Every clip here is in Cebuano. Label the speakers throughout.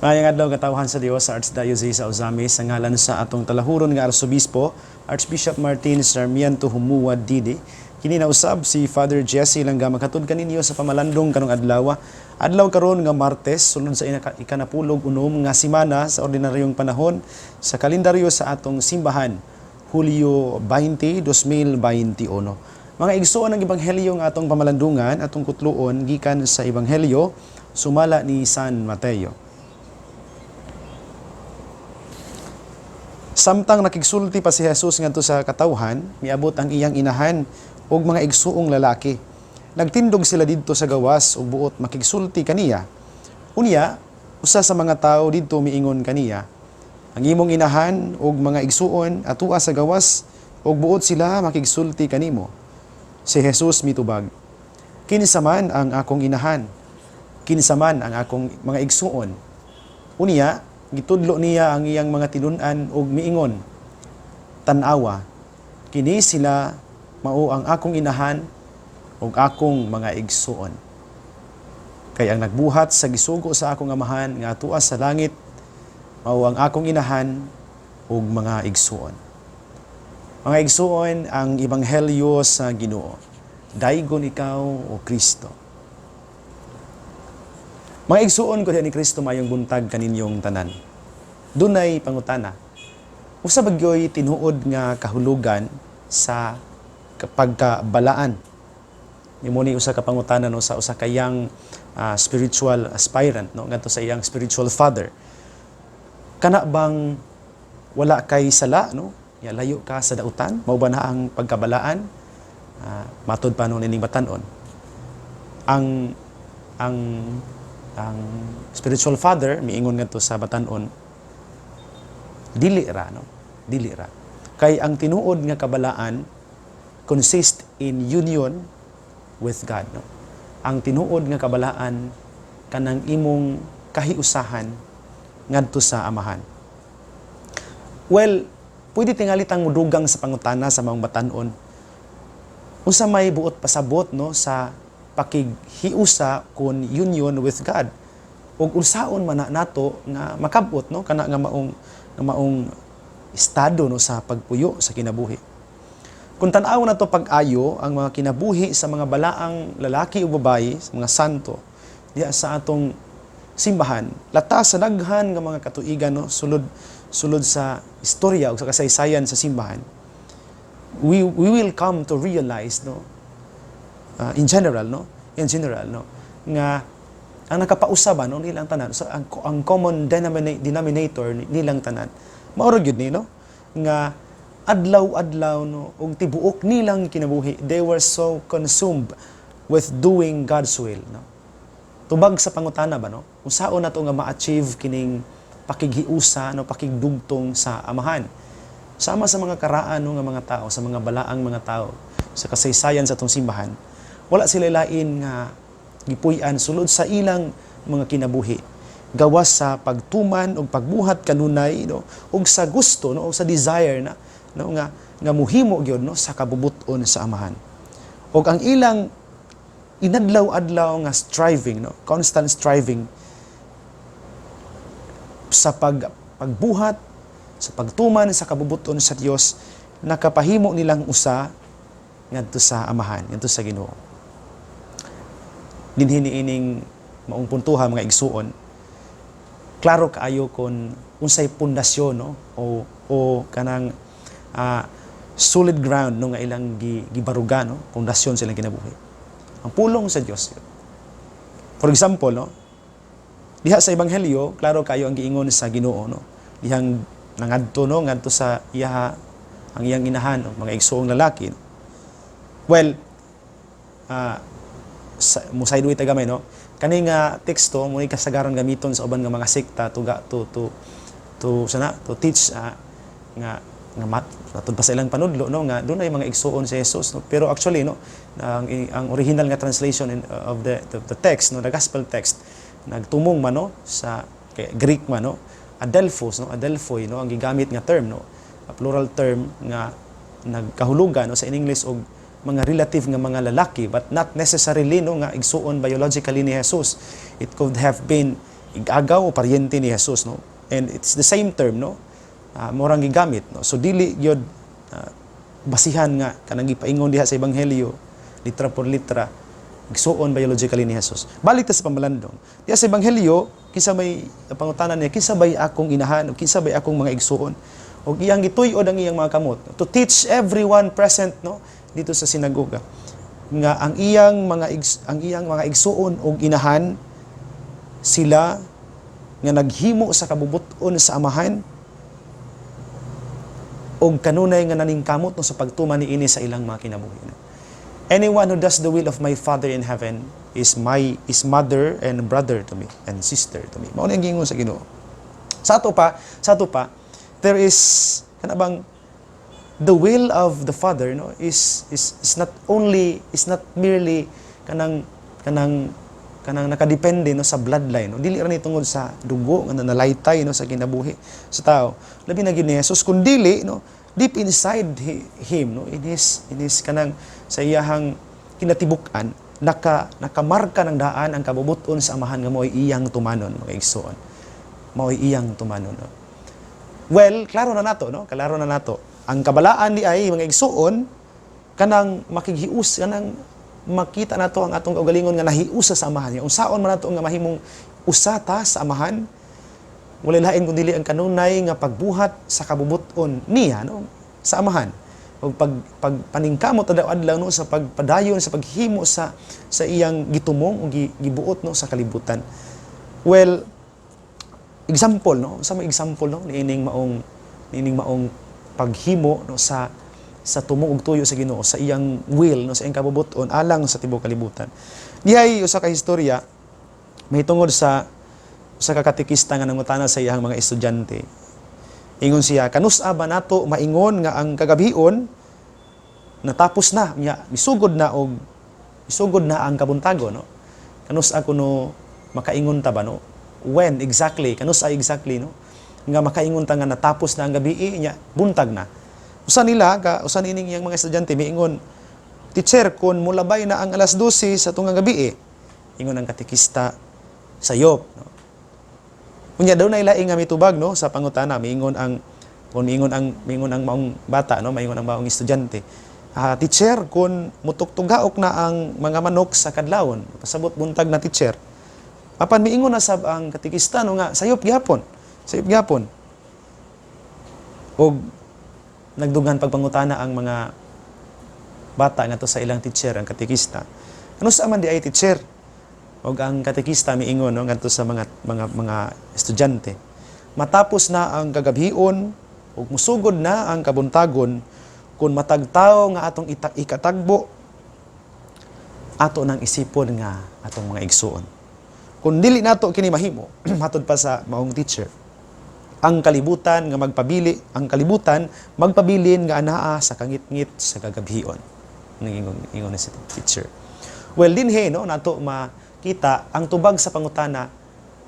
Speaker 1: Maayong adlaw, katawhan sa Dios sa Archdiocese sa Ozamiz, sa ngalan sa atong talahuron nga Arsobispo, Archbishop Martin Sarmiento Jumua DD. Kini na usab si Father Jesse lang maghatod kaninyo sa pamalandong karong adlaw. Adlaw karon nga Martes, sulod sa 16 nga simana sa ordinaryong panahon sa kalendaryo sa atong simbahan, Hulyo 20, 2021. Mga igsoon, ang ebanghelyo nga atong pamalandungan, atong kutluon, gikan sa Ebanghelyo sumala ni San Mateo. Samtang nakigsulti pa si Jesus ngadto sa katawhan, miabot ang iyang inahan ug mga igsuong lalaki. Nagtindog sila didto sa gawas ug buot makigsulti kaniya. Unya, usa sa mga tawo didto miingon kaniya, "Ang imong inahan ug mga igsuon atua sa gawas ug buot sila makigsulti kanimo." Si Jesus mitubag, "Kinsa man ang akong inahan? Kinsa man ang akong mga igsuon?" Unya, gitudlo niya ang iyang mga tinun-an ug miingon, "Tan-awa, kini sila mao ang akong inahan ug akong mga igsuon. Kay ang nagbuhat sa gisugo sa akong Amahan nga atua sa langit, mao ang akong inahan ug mga igsuon." Mga igsuon, ang ebanghelyo sa Ginoo. Daygon ikaw, o Kristo. Mga igsuon ko ni Kristo, mayong buntag kaninyong tanan. Dunay pangutana. Usa ba gyoy tinuod nga kahulugan sa pagkabalaan? Mao ni usa ka pangutana, no, sa usa ka young spiritual aspirant, no, ngadto sa iyang spiritual father. Kana bang wala kay sala, no? Ya layo ka sa dautan, mao ba na ang pagkabalaan? Matod pa no nining batan-on. Ang spiritual father miingon ngadto sa batan-on, dili ra, no, dili ra, kay ang tinuod nga kabalaan consist in union with God, no. Ang tinuod nga kabalaan kanang imong kahiusahan ngadto sa Amahan. Well, pwede tingali tang mudugang sa pangutana sa maong batan-on, unsa may buot pasabot, no, sa pakighiusa kon union with God, ug unsaon man na nato nga makabot, no, kana nga maong estado, no, sa pagpuyo sa kinabuhi? Kung tan-aw nato pag-ayo ang mga kinabuhi sa mga balaang lalaki o babayi, sa mga santo diha sa atong simbahan, lata sa daghan nga mga katuigan, no, sulod sulod sa istorya o sa kasaysayan sa simbahan, we will come to realize, no, in general, no, in general, no, nga ang nakapausaba, no, nilang tanan, so, ang common denominator nilang tanan mao ra gyud ni, no, nga adlaw-adlaw, no, ug tibuok nilang kinabuhi, they were so consumed with doing God's will, no. Tubag sa pangutana ba, no, unsaon nato nga ma-achieve kining pakighiusa, no, pakigdugtong sa Amahan? Sama sa mga karaan, no, nga mga tao, sa mga balaang mga tao sa kasaysayan sa atong simbahan, wala sila lain nga gipuy-an sulod sa ilang mga kinabuhi gawas sa pagtuman ug pagbuhat kanunay, no, ug sa gusto, no, ug sa desire na, no, nga nga muhimo gyud, no, sa kabubut-on sa Amahan. Ug ang ilang inadlaw-adlaw nga striving, no, constant striving sa pagbuhat, sa pagtuman sa kabubut-on sa Dios, nakapahimo nilang usa ngadto sa Amahan, ngadto sa Ginoo. Dinhi niining maong puntuha, mga igsuon, klaro kaayo kon unsay pundasyon, no, o kanang solid ground, no, nga ilang gibaruga, no, pundasyon sa ilang kinabuhi. Ang pulong sa Dios. For example, no, diha sa ebanghelyo, klaro kayo ang giingon sa Ginoo, no, dihang nangadto, no, ngadto sa iyaha ang iyang inahan, no, mga igsuong lalaki, no. Well, musaydway ta gamay, no, kani nga teksto mo ni kasagaran gamiton sa uban nga mga sekta to ga, to sana to teach nga nga matud pa sa ilang panudlo, no, nga dunay mga igsuon si Jesus, no. Pero actually, no, ang original nga translation of the text, no, the gospel text, nagtumong man, no, sa kay Greek man, no, adelphos, no, adelphoi, no, ang gigamit nga term, no, a plural term nga nagkahulugan, no, sa in English og mga relative nga mga lalaki, but not necessarily, no, nga igsuon biologically ni Jesus. It could have been Igagaw o paryente ni Jesus, no? And it's the same term, no? Murang gigamit, no? So dili gyud basihan nga kanang gipaingon diha sa Ebanghelyo, litra por litra, igsuon biologically ni Jesus. Balik ta sa pamalandong. Diha sa Ebanghelyo, kinsa may pangutana niya, "Kinsa bay akong inahan o kinsa bay akong mga igsuon?" Og iyang gituy-od ang iyang mga kamot to teach everyone present, no, dito sa sinagoga nga ang iyang mga igsuon og inahan sila nga naghimo sa kabubut-on sa Amahan og kanunay nga naningkamot, no, sa pagtuman niini sa ilang mga kinabuhi, no? "Anyone who does the will of my Father in heaven is mother and brother to me and sister to me." Mao ni ang giingon sa Ginoo. Sa ato pa, there is kana bang the will of the Father, no, is not only, is not merely kanang nakadepende, no, sa bloodline, no. Dili ra ni tungod sa dugo nga nalaytay, no, sa kinabuhi sa tao, labi na gyud ni Jesus, kun dili, no, deep inside him, no, in his kanang sa iyahang kinatibuk-an, nakamarka ng daan ang kabubuton sa Amahan nga mao'y iyang tumanon, mga igsoon, mao'y iyang tumanon, no. Well, klaro na nato, no? Klaro na nato. Ang kabalaan di ay, mga igsuon, kanang makighius, kanang makita nato ang atong kaugalingon nga nahiusa sa Amahan. Unsaon man nato nga mahimong usa ta sa Amahan? Wala lain kun dili ang kanunay nga pagbuhat sa kabubuton niya, no, sa Amahan. Ug pag paningkamot adlaw-adlaw, no, sa pagpadayon sa paghimo sa iyang gitumong o gibuot, no, sa kalibutan. Well, example, no, sa may example, no, niining maong paghimo, no, sa tumong ug tuyo sa Ginoo, sa iyang will, no, sa iyang kabubuton alang sa tibuok kalibutan. Dihay usa ka istorya mahitungod sa usa ka katekista nga nangutana sa iyang mga estudyante. Ingon siya, "Kanus-a ba nato maingon nga ang kagabhion natapos na nya misugod na ang kabuntagon, no? Kanus-a kuno makaingon ta ba, no? When exactly, kanus-a exactly, no, nga makaingon ta nga natapos na ang gabi nya buntag na?" Usa nila ka usa nining iyang mga estudyante miingon, "Teacher, kung mulabay na ang alas 12 sa tungang gabi." Ingon ang katekista, "Sayop," no? Unya daw na ilaing nga mitubag, no, sa pangutana. Miingon ang kung miingon ang maong bata, no, maingon ang maong estudyante, "Ah, teacher, kung mutuktugaok na ang mga manok sa kadlawon, pasabot buntag na, teacher." Apan miingon na sab ang katekista, no, nga sayop gihapon. Sayop gihapon. Og nagdugan pagpangutana ang mga bata ngadto sa ilang teacher, ang katekista. "Kanus-a man di ay, teacher?" Og ang katekista miingon, no, ngadto sa mga estudyante, "Matapos na ang kagabhion ug musugod na ang kabuntagon kung matag tawo nga atong ikatagbo ato nang isipon nga atong mga igsuon. Kung dili nato kini mahimo," matod pa sa maong teacher, "ang kalibutan nga magpabili, ang kalibutan magpabilin nga anaa sa kangitngit sa kagabhion." Ingon ingon ni si teacher. Well, dinhi, no, nato makita ang tubag sa pangutana,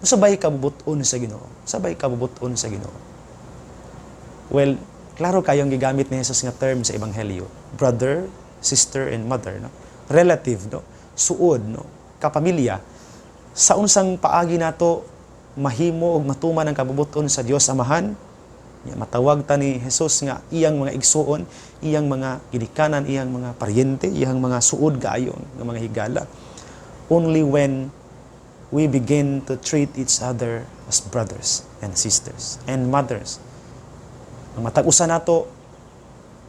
Speaker 1: unsa bay kabubuton sa Ginoo? Unsa bay kabubuton sa Ginoo? Well, klaro kayong gigamit ni Jesus nga term sa Ebanghelyo. Brother, sister, and mother, no? Relative, no? Suod, no? Kapamilya. Sa unsang paagi nato mahimo og matuman ang kabubuton sa Dios Amahan? Nya, matawag ta ni Jesus nga iyang mga igsuon, iyang mga ginikanan, iyang mga paryente, iyang mga suod kaayo nga mga higala, only when we begin to treat each other as brothers and sisters and mothers. Ang matag usa nato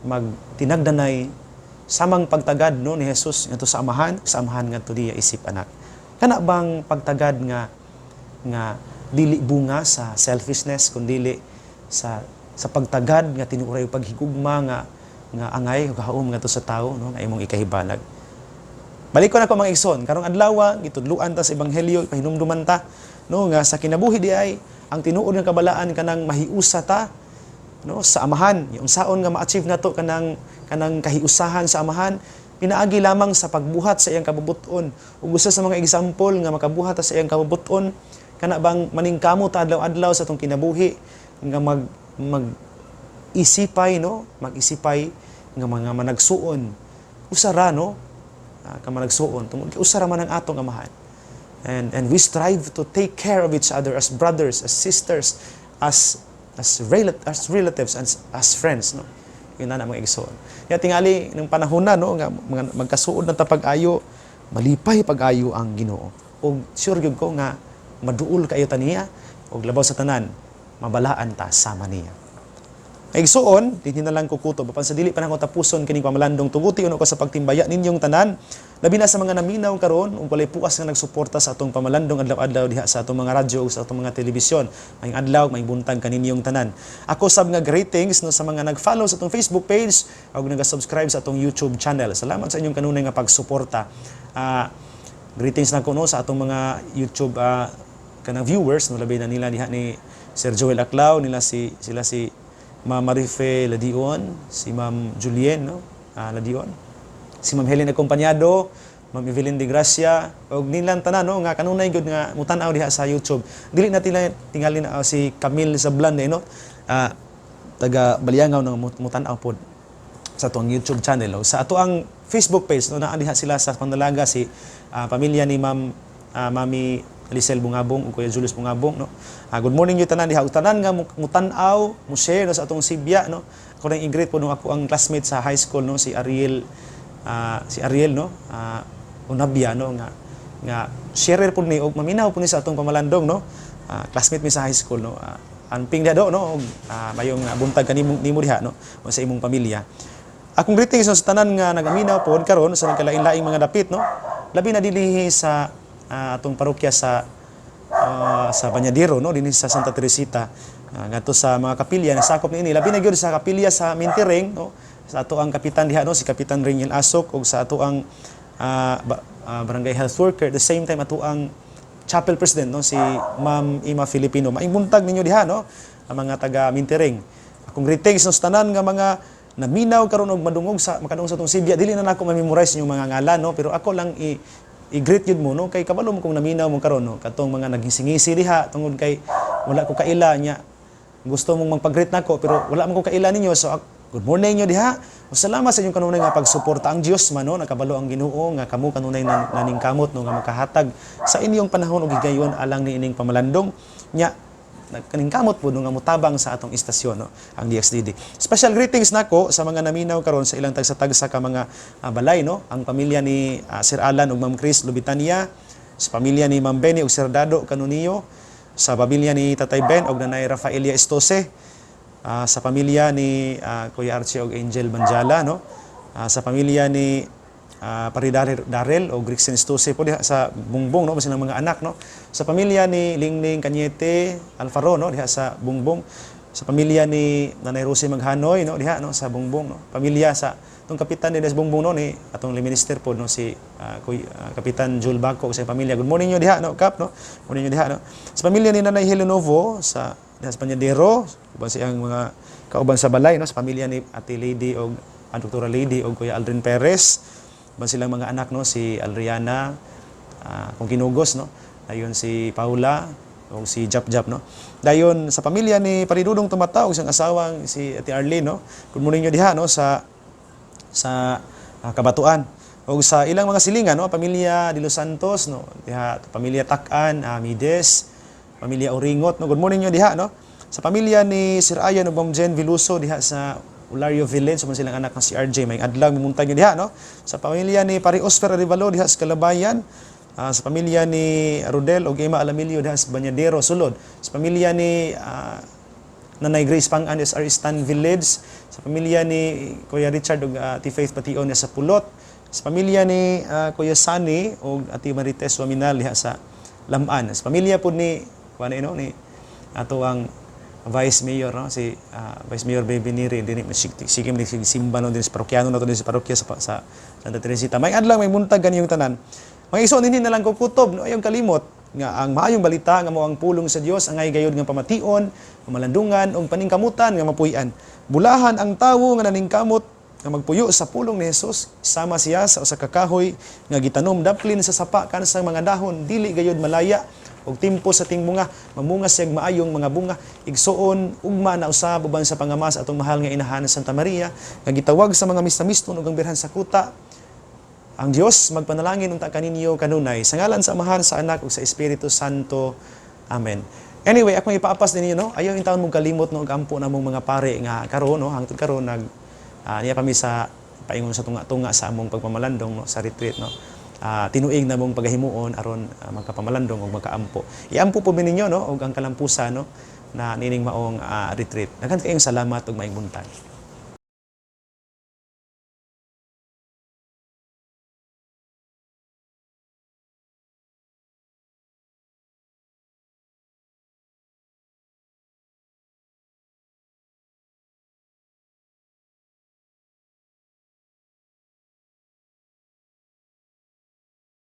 Speaker 1: magtinagdanay samang pagtagad, no, ni Jesus ngadto sa Amahan ngadto niya isip anak. Kana bang pagtagad nga dili bunga sa selfishness kundili sa pagtagad nga tinuoray paghigugma nga angay ug haom ngadto sa tawo, no, nga imong ikahibalag? Balik ko na ko, mga igsoon, karong adlaw gitudluan ta sa Ebanghelyo, pahinumduman ta, no, nga sa kinabuhi di ay ang tinuod nga kabalaan kanang mahiusa ta, no, sa Amahan. Yung unsaon nga ma-achieve nato kanang kahiusahan sa Amahan? Pinaagi lamang sa pagbuhat sa iyang kabubuton. Ug usa sa mga example nga makabuhat ta sa iyang kabubuton, kana bang maningkamot ta adlaw-adlaw sa atong kinabuhi nga mag mag isipay, no, mag-isipay nga mga managsuon. Usa ra, no, ka managsuon tungod kay usa ra man ang atong Amahan. And we strive to take care of each other as brothers, as sisters, as relatives and as friends, no? Yun na mga igsoon. Ya tingali ng panahon na, no, nga mga magkasuod na ta pag-ayo, malipay pag-ayo ang Ginoo. Og sure gyud ko nga maduol kayo ta niya og labaw sa tanan mabalaan ta sama niya. Igsoon, dinhi na lang kukutob. Apan sa dili pa nako tapuson kining pamalandong, tuguti uno ko sa pagtimbaya ninyong tanan. Labi na sa mga naminaw karon ug walay puas nga nagsuporta sa atong pamalandong adlaw-adlaw diha sa atong mga radyo ug sa atong mga telebisyon. Maayong adlaw, maayong buntag kaninyong tanan. Ako sab nga greetings, no, sa mga nag-follow sa atong Facebook page ug nag-subscribe sa atong YouTube channel. Salamat sa inyong kanunay nga pagsuporta. Greetings na ko, no, sa atong mga YouTube kanang viewers, no, labi na nila diha ni Sir Joel Aclao, nila si sila si Ma'am Marife Ladion, si Ma'am Julien, no, Ladion, si Ma'am Helen Acompañado, Ma'am Evelyn De Gracia, og nilang tanan, no, nga kanunay gyud nga mutan-aw diha sa YouTube. Dili na tila tingali na si Camille Sablan eh, no, taga Baliangaw nga mutan-aw pod sa atong YouTube channel o sa ato ang Facebook page, no. Naa diha sila sa Pandalaga, si pamilya ni Ma'am Mami Lisel Bungabong ug Kuya Julius Bungabong, no. Good morning gyud tanan diha ug tanan nga mutan-aw, mo share, no, sa atong sibya, no. Ako nang i-greet po nung ako ang classmate sa high school, no, si Ariel, no, Unabia, no, nga nga sharer po ni og maminaw po ni sa atong pamalandong, no. Classmate mi sa high school, no. Anping diha do, no, og mayong buntag kanimo nimo diha, no, o sa imong pamilya. Akong greetings, no, sa tanan nga nagaminaw pod karon sa nagkalain-laing mga dapit, no. Labi na dinhi sa atong parokya sa Banyadero, no, dinhi sa Santa Teresita. Ngadto sa mga kapilya na sakop niini, labi na gyud sa kapilya sa Mintiring, no, sa ato ang kapitan diha, no, si Kapitan Ringil Asok, ug sa ato ang barangay health worker, at the same time ato ang chapel president, no, si Ma'am Ima Filipino. Maayong buntag ninyo diha, no, ang mga taga Mintiring. Akong greetings, no, sa tanan nga mga naminaw karon og madungog sa makadungog sa atong sibya. Dili na nako ma-memorize inyong mga ngalan, no, pero ako lang i-greet yun mo, no, kay kabalo mo kung naminaw mo karon, no, katong mga naghisingisi diha tungod kay wala ko kaila nya gusto mong magpag-greet nako pero wala man ko kaila ninyo. So good morning nyo diha. O salamat sa inyong kanunay nga pagsuporta. Ang Dios man, no, nakabalo ang Ginoo nga kamo kanunay naningkamot, no, nga makahatag sa inyong panahon og higayon alang niining pamalandong nya nagkaningkamot po, no, nga mutabang sa atong istasyon, no, ang DXDD. Special greetings nako sa mga naminaw karon sa ilang tagsa-tagsa ka mga balay, no, ang pamilya ni Sir Alan ug Ma'am Chris Lubitania, sa pamilya ni Ma'am Benny ug Sir Dado Canonio, sa pamilya ni Tatay Ben ug Nanay Rafaelia Estose, sa pamilya ni Kuya Archie ug Angel Banjala, no, sa pamilya ni Pari Darel o Grixen Estose po diha sa Bungbong, no, silang mga anak, no, sa pamilya ni Lingling Cañete Alfaro, no, diha sa Bungbong, sa pamilya ni Nanay Rosie Maghanoy, no, diha, no, sa Bungbong, no, pamilya sa itong kapitan ni sa Bungbong, no, ni atong minister po, no, si Kuy, Kapitan Jul Baco sa pamilya. Good morning nyo diha, no, Kap, no. Morning nyo diha, no. Sa pamilya ni Nanay Helenovo sa diha sa Panyadero, uban siyang mga kauban sa balay, no, sa pamilya ni Ate Lady og Doktora Lady og Kuya Aldrin Perez, uban silang mga anak, no, si Alriana, kung kinugos, no, dayon si Paula o si Jap Jap, no. Dayon sa pamilya ni Paridudong Tumataw ug siyang asawang si Ate Arlene, no. Good morning nyo diha, no, sa Kabatuan. O sa ilang mga silingan, no, pamilya De Los Santos, no, diha, pamilya Takan, Mides, pamilya Oringot, no. Good morning nyo diha, no. Sa pamilya ni Sir Ayan ug Ma'am Jen Viluso diha sa Ulario Village, sa silang anak na si RJ, may adlaw mimuntag nyo diha, no. Sa pamilya ni Pari Oscar Arevalo diha sa Kalabayan, sa pamilya ni Rodel ug Emma Alamillo diha sa Banyadero, Sulod. Sa pamilya ni Nanay Grace Pangan sa Aristan Village, sa pamilya ni Kuya Richard ug Ate Faith Pation sa Pulot, sa pamilya ni Kuya Sunny ug Ate Marites Waminal diha sa Laman, sa pamilya pud ni kuan no ni ato ang Vice Mayor, no, si Vice Mayor Baby Neri dinhi sige ni simba, no, din sa parokyano nato din sa parokya sa Santa Teresita. May adlaw, may buntag kaniyong tanan. Mga igsoon, hindi na lang ko kutob, no, ayong kalimot nga ang maayong balita nga mao ang pulong sa Dios angay gayud nga pamation, pamalandungan ug paningkamutan nga mapuy-an. Bulahan ang tawo nga naningkamot nga magpuyo sa pulong ni Jesus, sama siya sa usa ka kahoy nga gitanom daplin sa sapa kansang mga dahon dili gayud malaya ug timpo sa tingbunga mamunga siyag maayong mga bunga. Igsuon, ugma na usab uban sa pangama sa atong mahal nga inahan Santa Maria nga gitawag sa mga mistamiston ug ang Birhen sa Kuta. Ang Dios magpanalangin unta kaninyo kanunay sa ngalan sa Amahan, sa Anak ug sa Espiritu Santo. Amen. Anyway, akong ipaapas ninyo, no, ayaw intawon mong kalimot, no, og ampo namong mga pare nga karon, no, hangtod karon nag niya pa mi sa paingon sa tunga-tunga sa among pagpamalandong, no, sa retreat, no. Tinuig na mong pagahimuon aron magkapamalandong ug magkaampo. Iampo po mi ninyo, no, og ang kalampusan, no, na nining maong retreat. Daghan kayong salamat ug maayong buntag.